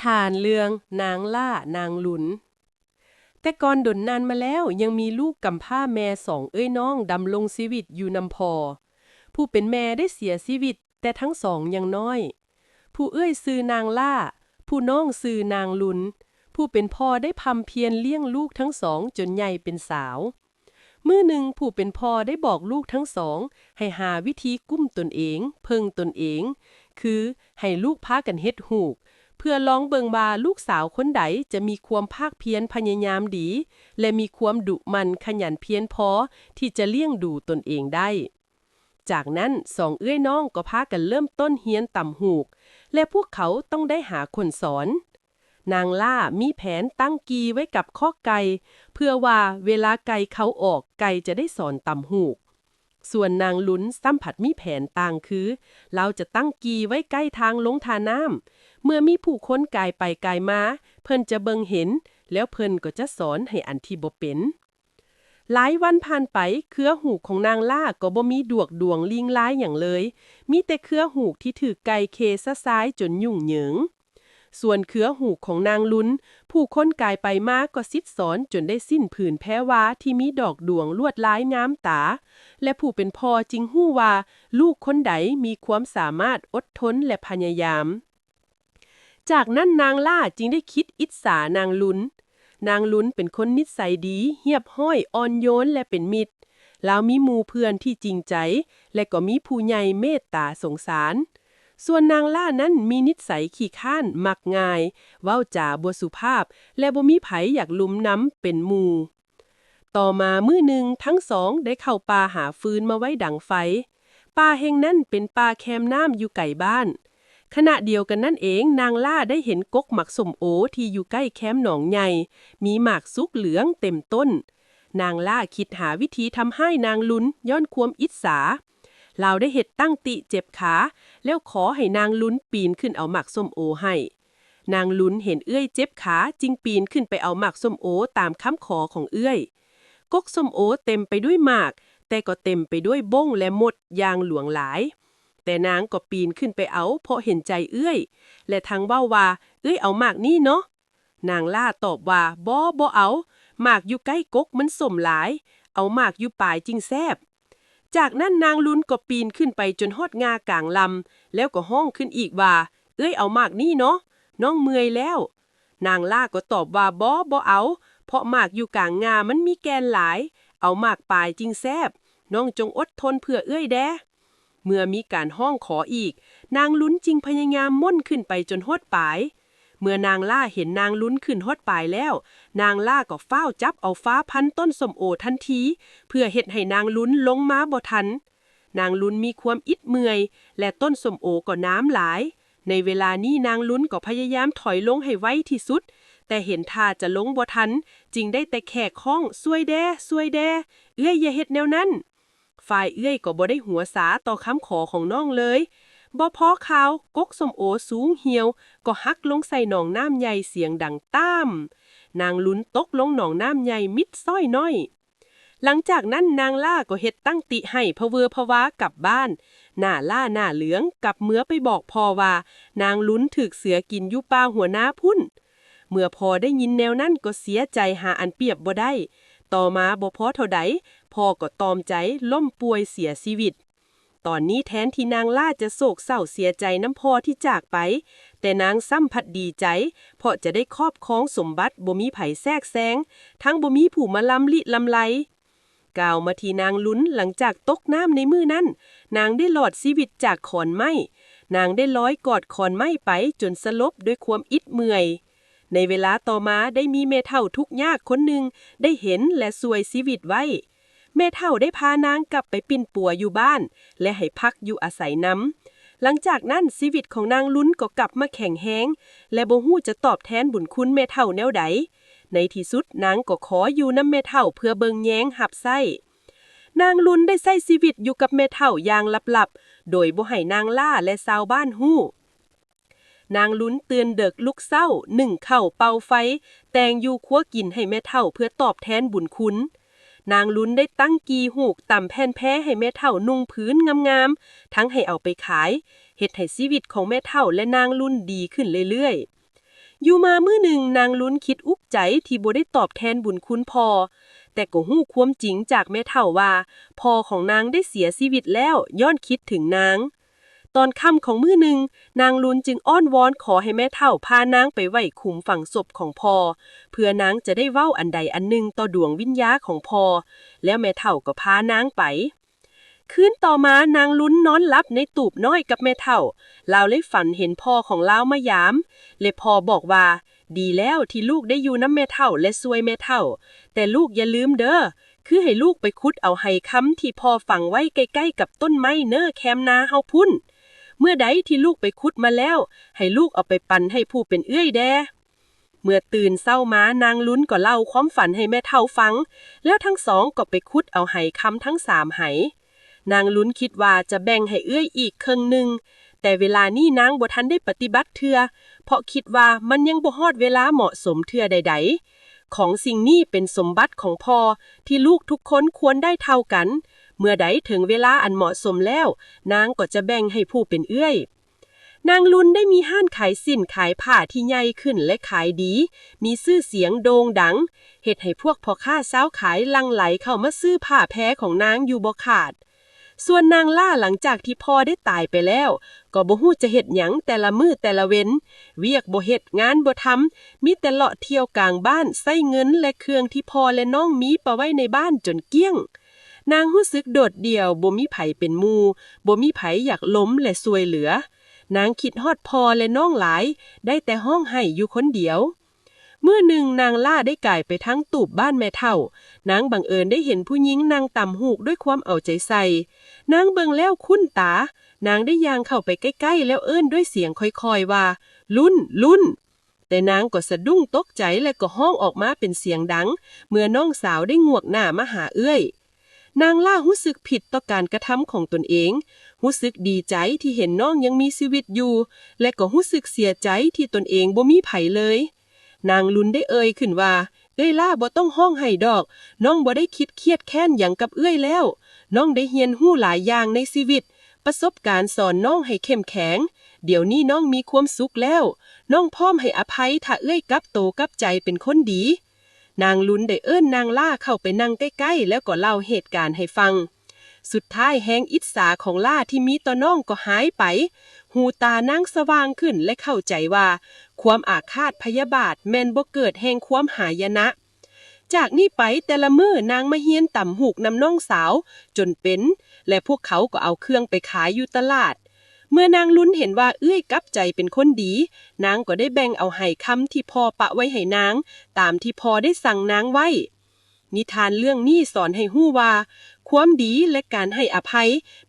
ຖານເລື່ອງນາງລ້ານາງລຸນ. ແຕ່ກ່ອນດົນນານມາແລ້ວ ຍັງມີລູກກຳພ້າແມ່ສອງເອື້ອຍນ້ອງດຳລົງຊີວິດຢູ່ນຳພໍ່. ຜູ້ເປັນແມ່ໄດ້ເສຍຊີວິດແຕ່ທັງສອງຍັງນ້ອຍ. ຜູ້ເອື້ອຍຊື່ນາງລ້າ, ຜູ້ນ້ອງຊື່ນາງລຸນ. ຜູ້ເປັນພໍ່ໄດ້ພຳພຽນລ້ຽງລູກທັງສອງຈົນໃຫຍ່ເປັນສາວ. ມື້ໜຶ່ງ ຜູ້ເປັນພໍ່ໄດ້ບອກລູກທັງສອງໃຫ້ຫາວິທີກຸ້ມຕົນເອງ, ເພິ່ງຕົນເອງ, ຄືໃຫ້ລູກພາກັນເຮັດຫູກ ເພື່ອລອງເບິ່ງວ່າລູກສາວຄົນໃດຈະມີຄວາມພາກພຽນພະຍາຍາມດີ ແລະ ມີຄວາມດຸໝັ່ນຂະຫຍັນພຽນພໍທີ່ຈະລ້ຽງດູຕົນເອງໄດ້. ຈາກນັ້ນ ສອງເອື້ອຍນ້ອງກໍພາກັນເລີ່ມຕົ້ນຮຽນຕຳຫູກ ແລະ ພວກເຂົາຕ້ອງໄດ້ຫາຄົນສອນ. ນາງລ້າມີແຜນຕັ້ງກີ່ໄວ້ກັບຄອກໄກ່ ເພື່ອວ່າເວລາໄກ່ເຂົ້າອອກ ໄກ່ຈະໄດ້ສອນຕຳຫູກ. ສ່ວນນາງລຸນຊ້ຳພັດມີແຜນຕ່າງ ຄືລາວຈະຕັ້ງກີ່ໄວ້ໃກ້ທາງລົງທ່ານ້ຳ. ເມື່ອມີຜູ້ຄົນກາຍໄປກາຍມາ ເພິ່ນຈະເບິ່ງເຫັນ ແລ້ວເພິ່ນກໍຈະສອນໃຫ້ອັນທີ່ບໍ່ເປັນ. ຫຼາຍວັນຜ່ານໄປ ເຄືອຫູກຂອງນາງລ້າກໍບໍ່ມີດອກດວງລີງລາຍຫຍັງເລີຍ, ມີແຕ່ເຄືອຫູກທີ່ຖືກໄກ່ເຄຊະຊາຍຈົນຫຍຸ້ງເຫຍິງ. ສ່ວນເຄືອຫູກຂອງນາງລຸນ ຜູ້ຄົນກາຍໄປມາກໍສິດສອນຈົນໄດ້ສິ້ນຜືນແພ້ວາທີ່ມີດອກດວງລວດລາຍງາມຕາ ແລະ ຜູ້ເປັນພໍ່ຈຶ່ງຮູ້ວ່າລູກຄົນໃດມີຄວາມສາມາດອົດທົນ ແລະ ພະຍາຍາມ. ຈາກນັ້ນນາງລ້າຈຶ່ງໄດ້ຄິດອິດສານາງລຸນ. ນາງລຸນເປັນຄົນນິດໄສດີ, ຮຽບຮ້ອຍ, ອ່ອນໂຍນ ແລະ ເປັນມິດ. ລາວມີໝູ່ເພື່ອນທີ່ຈິງໃຈ ແລະ ກໍມີຜູ້ໃຫຍ່ເມດຕາສົງສານ. ສ່ວນນາງລ້ານັ້ນມີນິດໄສຂີ້ຄ້ານ, ມັກງ່າຍ, ເວົ້າຈາບໍ່ສຸພາບ ແລະ ບໍ່ມີໃຜຢາກລົມນຳເປັນໝູ່. ຕໍ່ມາມື້ໜຶ່ງ ທັງສອງໄດ້ເຂົ້າປ່າຫາຟືນມາໄວ້ດັງໄຟ. ປ່າແຫ່ງນັ້ນເປັນປ່າແຄມນ້ຳຢູ່ໄກບ້ານ. ຂະນະດຽວກັນນັ້ນເອງ ນາງລ້າໄດ້ເຫັນກົກໝາກສົ້ມໂອທີ່ຢູ່ໃກ້ແຄມໜອງໃຫຍ່ ມີໝາກສຸກເຫຼືອງເຕັມຕົ້ນ. ນາງລ້າຄິດຫາວິທີທຳຮ້າຍນາງລຸນຍ້ອນຄວາມອິດສາ. ລາວໄດ້ເຮັດຕັ້ງຕິເຈັບຂາ ແລ້ວຂໍໃຫ້ນາງລຸນປີນຂຶ້ນເອົາໝາກສົ້ມໂອໃຫ້. ນາງລຸນເຫັນເອື້ອຍເຈັບຂາ ຈຶ່ງປີນຂຶ້ນໄປເອົາໝາກສົ້ມໂອຕາມຄຳຂໍຂອງເອື້ອຍ. ກົກສົ້ມໂອເຕັມໄປດ້ວຍໝາກ, ແຕ່ກໍເຕັມໄປດ້ວຍບົ້ງ ແລະ ມົດຢ່າງຫຼວງຫຼາຍ. ແຕ່ນາງກໍປີນຂຶ້ນໄປເອົາ ເພາະເຫັນໃຈເອື້ອຍ ແລະ ທັງເວົ້າວ່າ, ເອື້ອຍເອົາໝາກນີ້ເນາະ. ນາງລ້າຕອບວ່າ, ບໍ່, ບໍ່ເອົາ. ໝາກຢູ່ໃກ້ກົກມັນສົ້ມຫຼາຍ. ເອົາໝາກຢູ່ປາຍຈຶ່ງແຊບ. ຈາກນັ້ນນາງລຸນກໍປີນຂຶ້ນໄປຈົນຮອດງ່າກາງລຳ ແລ້ວກໍຮ້ອງຂຶ້ນອີກວ່າ, ເອື້ອຍເອົາໝາກນີ້ເນາະ. ນ້ອງເມື່ອຍແລ້ວ. ນາງລ້າກໍຕອບວ່າ, ບໍ່, ບໍ່ເອົາ. ເພາະໝາກຢູ່ກາງງ່າມັນມີແກ່ນຫຼາຍ. ເອົາໝາກປາຍຈຶ່ງແຊບ. ນ້ອງຈົ່ງອົດທົນເພື່ອເອື້ອຍແດ່. ເມື່ອມີການຮ້ອງຂໍອີກ, ນາງລຸນຈຶ່ງພະຍາຍາມມົ້ນຂຶ້ນໄປຈົນຮອດປາຍ. ເມື່ອນາງລ້າເຫັນນາງລຸນຂຶ້ນຮອດປາຍແລ້ວ, ນາງລ້າກໍຟ້າວຈັບເອົາຟ້າພັນຕົ້ນສົ້ມໂອທັນທີ ເພື່ອເຮັດໃຫ້ນາງລຸນລົງມາບໍ່ທັນ. ນາງລຸນມີຄວາມອິດເມື່ອຍ ແລະ ຕົ້ນສົ້ມໂອກໍໜາມຫຼາຍ. ໃນເວລານີ້ນາງລຸນກໍພະຍາຍາມຖອຍລົງໃຫ້ໄວທີ່ສຸດ, ແຕ່ເຫັນທ່າຈະລົງບໍ່ທັນ, ຈຶ່ງໄດ້ແຕ່ແຂກຮ້ອງ, ຊ່ວຍແດ່, ຊ່ວຍແດ່, ເອື້ອຍຢ່າເຮັດແນວນັ້ນ. ຝ່າຍເອື້ອຍກໍບໍ່ໄດ້ຫົວສາຕໍ່ຄຳຂໍຂອງນ້ອງເລີຍ. ບໍ່ພໍຂ່າວ, ກົກສົ້ມໂອສູງຫ່ຽວກໍຫັກລົງໃສ່ໜອງນ້ຳໃຫຍ່ສຽງດັງຕ້າມ. ນາງລຸນຕົກລົງໜອງນ້ຳໃຫຍ່ມິດຊ້ອຍນ້ອຍ. ຫຼັງຈາກນັ້ນນາງລ້າກໍເຮັດຕັ້ງຕິໄຫ້ພະເວີພະວາກັບບ້ານ. ໜ້າລ້າໜ້າເຫຼືອງກັບເມືອໄປບອກພໍ່ວ່າ ນາງລຸນຖືກເສືອກິນຢູ່ປ່າຫົວນາພຸ້ນ. ເມື່ອພໍ່ໄດ້ຍິນແນວນັ້ນກໍເສຍໃຈຫາອັນປຽບບໍ່ໄດ້. ຕໍ່ມາບໍ່ພໍເທົ່າໃດ, ພໍ່ກໍຕອມໃຈລົ້ມປ່ວຍເສຍຊີວິດ. ຕອນນີ້ແທນທີ່ນາງລ້າຈະໂສກເສົ້າເສຍໃຈນຳພໍ່ທີ່ຈາກໄປ, ແຕ່ນາງຊ້ຳພັດດີໃຈ ເພາະຈະໄດ້ຄອບຄອງສົມບັດບໍ່ມີໃຜແຊກແຊງ, ທັງບໍ່ມີຜູ້ມາລຳລິລຳໄລ. ກ່າວມາທີ່ນາງລຸນ ຫຼັງຈາກຕົກນ້ຳໃນມື້ນັ້ນ, ນາງໄດ້ລອດຊີວິດຈາກຂອນໄມ້. ນາງໄດ້ລອຍກອດຂອນໄມ້ໄປຈົນສະຫຼົບດ້ວຍຄວາມອິດເມື່ອຍ. ໃນເວລາຕໍ່ມາໄດ້ມີແມ່ເຖົ້າທຸກຍາກຄົນໜຶ່ງໄດ້ເຫັນ ແລະ ຊ່ວຍຊີວິດໄວ້. ແມ່ເຖົ້າໄດ້ພານາງກັບໄປປິ່ນປົວຢູ່ບ້ານ ແລະ ໃຫ້ພັກຢູ່ອາໄສນຳ. ຫຼັງຈາກນັ້ນຊີວິດຂອງນາງລຸນກໍກັບມາແຂງແຮງ ແລະ ບໍ່ຮູ້ຈະຕອບແທນບຸນຄຸນແມ່ເຖົ້າແນວໃດ. ໃນທີ່ສຸດນາງກໍຂໍຢູ່ນຳແມ່ເຖົ້າເພື່ອເບິ່ງແຍງຮັບໃຊ້. ນາງລຸນໄດ້ໃຊ້ຊີວິດຢູ່ກັບແມ່ເຖົ້າຢ່າງລັບໆ ໂດຍບໍ່ໃຫ້ນາງລ້າ ແລະ ຊາວບ້ານຮູ້. ນາງລຸນຕື່ນເດິກລຸກເຊົ້າ, ໜຶ້ງເຂົ້າເປົ່າໄຟ, ແຕ່ງຢູ່ຄົວກິນໃຫ້ແມ່ເຖົ້າເພື່ອຕອບແທນບຸນຄຸນ. ນາງລຸນໄດ້ຕັ້ງກີ່ຫູກຕຳແຜ່ນແພໃຫ້ແມ່ເຖົ້ານຸ່ງຜືນງາມໆ, ທັງໃຫ້ເອົາໄປຂາຍ, ເຮັດໃຫ້ຊີວິດຂອງແມ່ເຖົ້າ ແລະ ນາງລຸນດີຂຶ້ນເລື້ອຍໆ. ຢູ່ມາມື້ໜຶ່ງ, ນາງລຸນຄິດອຸກໃຈທີ່ບໍ່ໄດ້ຕອບແທນບຸນຄຸນພໍ່, ແຕ່ກໍຮູ້ຄວາມຈິງຈາກແມ່ເຖົ້າວ່າ ພໍ່ຂອງນາງໄດ້ເສຍຊີວິດແລ້ວຍ້ອນຄິດເຖິງນາງ. ຕອນຄ່ຳຂອງມື້ໜຶ່ງ, ນາງລຸນຈຶ່ງອ້ອນວອນຂໍໃຫ້ແມ່ເຖົ້າພານາງໄປໄວ້ຂຸມຝັງສົບຂອງພໍ່, ເພື່ອນາງຈະໄດ້ເວົ້າອັນໃດອັນໜຶ່ງຕໍ່ດວງວິນຍາຂອງພໍ່, ແລ້ວແມ່ເຖົ້າກໍພານາງໄປ. ຄືນຕໍ່ມາ, ນາງລຸນນອນຫຼັບໃນຕູບນ້ອຍກັບແມ່ເຖົ້າ. ລາວເລີຍຝັນເຫັນພໍ່ຂອງລາວມາຢາມ ແລະ ພໍ່ບອກວ່າ, ດີແລ້ວທີ່ລູກໄດ້ຢູ່ນຳແມ່ເຖົ້າ ແລະ ຊ່ວຍແມ່ເຖົ້າ, ແຕ່ລູກຢ່າລືມເດີ້, ຄືໃຫ້ລູກໄປຂຸດເອົາໄຫຄຳທີ່ພໍ່ຝັງໄວ້ໃກ້ໆກັບຕົ້ນໄມ້ເນີ ແຄມນາເຮົາພຸ້ນ. ເມື່ອໃດທີ່ລູກໄປຂຸດມາແລ້ວ, ໃຫ້ລູກເອົາໄປປັນໃຫ້ຜູ້ເປັນເອື້ອຍແດ່. ເມື່ອຕື່ນເຊົ້າມາ, ນາງລຸນກໍເລົ່າຄວາມຝັນໃຫ້ແມ່ເຖົ້າຟັງ, ແລ້ວທັງສອງກໍໄປຂຸດເອົາໄຫຄຳທັງສາມໄຫ. ນາງລຸນຄິດວ່າຈະແບ່ງໃຫ້ເອື້ອຍອີກເຄິ່ງໜຶ່ງ, ແຕ່ເວລານີ້ນາງບໍ່ທັນໄດ້ປະຕິບັດເທື່ອ, ເພາະຄິດວ່າມັນຍັງບໍ່ຮອດເວລາເໝາະສົມເທື່ອໃດໆ. ຂອງສິ່ງນີ້ເປັນສົມບັດຂອງພໍ່ ທີ່ລູກທຸກຄົນຄວນໄດ້ເທົ່າກັນ. ເມື່ອໃດເຖິງເວລາອັນເໝາະສົມແລ້ວ, ນາງກໍຈະແບ່ງໃຫ້ຜູ້ເປັນເອື້ອຍ. ນາງລຸນໄດ້ມີຮ້ານຂາຍສິ້ນຂາຍຜ້າທີ່ໃຫຍ່ຂຶ້ນ ແລະ ຂາຍດີ, ມີຊື່ສຽງໂດ່ງດັງ, ເຮັດໃຫ້ພວກພໍ່ຄ້າຊາວຂາຍຫຼັ່ງໄຫຼເຂົ້າມາຊື້ຜ້າແພຂອງນາງຢູ່ບໍ່ຂາດ. ສ່ວນນາງຫຼ້າ ຫຼັງຈາກທີ່ພໍ່ໄດ້ຕາຍໄປແລ້ວ, ກໍບໍ່ຮູ້ຈະເຮັດຫຍັງແຕ່ລະມື້ແຕ່ລະເວັນ, ວຽກບໍ່ເຮັດ, ງານບໍ່ທຳ, ມີແຕ່ເລາະທ່ຽວກາງບ້ານ, ໃຊ້ເງິນ ແລະ ເຄື່ອງທີ່ພໍ່ ແລະ ນ້ອງມີປະໄວ້ໃນບ້ານຈົນກ້ຽງ. ນາງຮູ້ສຶກໂດດດ່ຽວ, ບໍ່ມີໃຜເປັນໝູ່, ບໍ່ມີໃຜຢາກລົມ ແລະ ຊ່ວຍເຫຼືອ. ນາງຄິດຮອດພໍ່ ແລະ ນ້ອງຫຼາຍ, ໄດ້ແຕ່ຮ້ອງໄຫ້ຢູ່ຄົນດຽວ. ມື້ໜຶ່ງ, ນາງຫຼ້າໄດ້ກາຍໄປທາງຕູບບ້ານແມ່ເຖົ້າ. ນາງບັງເອີນໄດ້ເຫັນຜູ້ຍິງນັ່ງຕຳຫູກດ້ວຍຄວາມເອົາໃຈໃສ່. ນາງເບິ່ງແລ້ວຄຸ້ນຕາ. ນາງໄດ້ຍ່າງເຂົ້າໄປໃກ້ໆ ແລ້ວເອີ້ນດ້ວຍສຽງຄ່ອຍໆວ່າ, ລຸນ, ລຸນ! ແຕ່ນາງກໍສະດຸ້ງຕົກໃຈ ແລະ ກໍຮ້ອງອອກມາເປັນສຽງດັງ ເມື່ອນ້ອງສາວໄດ້ງວກໜ້າມາຫາເອື້ອຍ. ນາງຫຼ້າຮູ້ສຶກຜິດຕໍ່ການກະທຳຂອງຕົນເອງ, ຮູ້ສຶກດີໃຈທີ່ເຫັນນ້ອງຍັງມີຊີວິດຢູ່ ແລະ ກໍຮູ້ສຶກເສຍໃຈທີ່ຕົນເອງບໍ່ມີໃຜເລີຍ. ນາງລຸນໄດ້ເອີ່ຍຂຶ້ນວ່າ, ເອື້ອຍຫຼ້າບໍ່ຕ້ອງຮ້ອງໄຫ້ດອກ, ນ້ອງບໍ່ໄດ້ຄິດຄຽດແຄ້ນຫຍັງກັບເອື້ອຍແລ້ວ. ນ້ອງໄດ້ຮຽນຮູ້ຫຼາຍຢ່າງໃນຊີວິດ, ປະສົບການສອນນ້ອງໃຫ້ເຂັ້ມແຂງ. ດຽວນີ້ນ້ອງມີຄວາມສຸກແລ້ວ. ນ້ອງພ້ອມໃຫ້ອະໄພຖ້າເອື້ອຍກັບໂຕກັບໃຈເປັນຄົນດີ. ນາງລຸນໄດ້ເອີ້ນນາງຫຼ້າເຂົ້າໄປນັ່ງໃກ້ໆ ແລ້ວກໍເລົ່າເຫດການໃຫ້ຟັງ. ສຸດທ້າຍແຮງອິດສາຂອງຫຼ້າທີ່ມີຕໍ່ນ້ອງກໍຫາຍໄປ. ຫູຕານາງສະຫວ່າງຂຶ້ນ ແລະ ເຂົ້າໃຈວ່າຄວາມອາຄາດພະຍາບາດແມ່ນບໍ່ເກີດແຫ່ງຄວາມຫາຍະນະ. ຈາກນີ້ໄປແຕ່ລະມື້ນາງມາຮຽນຕຳຫູກນຳນ້ອງສາວຈົນເປັນ ແລະ ພວກເຂົາກໍເອົາເຄື່ອງໄປຂາຍຢູ່ຕະຫຼາດ. ເມື່ອນາງລຸນເຫັນວ່າເອື້ອຍກັບໃຈເປັນຄົນດີ, ນາງກໍໄດ້ແບ່ງເອົາໄຫຄຳທີ່ພໍ່ປະໄວ້ໃຫ້ນາງ ຕາມທີ່ພໍ່ໄດ້ສັ່ງນາງໄວ້. ນິທານເລື່ອງນີ້ສອນໃຫ້ຮູ້ວ່າ ຄວາມດີ ແລະ ການໃຫ້ອະໄພ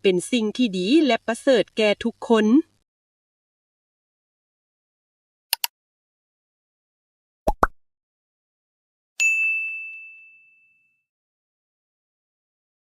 ເປັນສິ່ງທີ່ດີ ແລະ ປະເສີດແກ່ທຸກຄົນ.